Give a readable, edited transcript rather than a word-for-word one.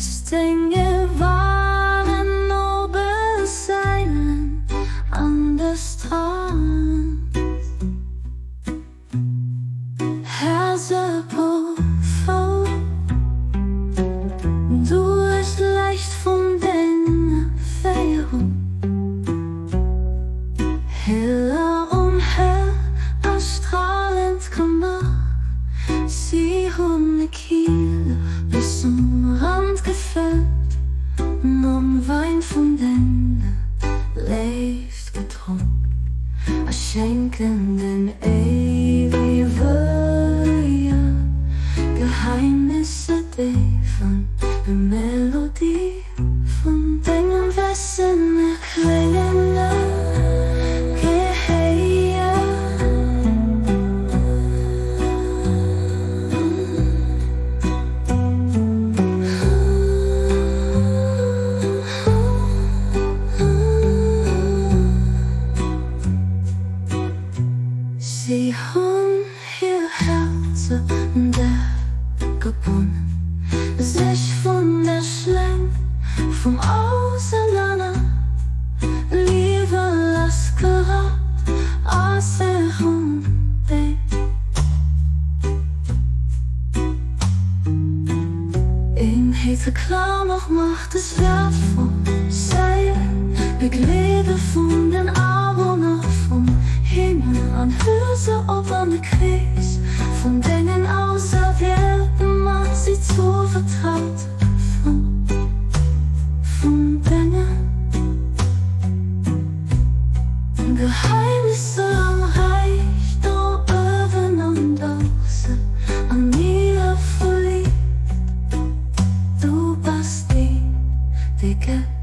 Lässt denge Waren nobel seilen an de Strand. Herse voll, du es leicht vun denger Féierung. Heller um hell a strahlend gemaach. Si hunn e Kiel bis zum Rand gefëllt, mam Wäin vun denger Léift gedronk a schenken den éiwege Geheimnisser déi vun der Melodie vun dengem Wessen erkléngen a gehéieren. Si hunn hir Häerzer un der gebonnen, sech vun der Schläng vum Ausenaner liewe lassgerappt a se hunn déi. Eenheet ze klam och macht es wertvoll sei begleede vun den Awunner vum Himmel an hör se op an de Krees vun dengen Auserwielten mat si zur vertraute Frënn vun dengen Geheimnisser am Räich do uewen an dausse an mir verlieft. Du bass deen, dee gëtt.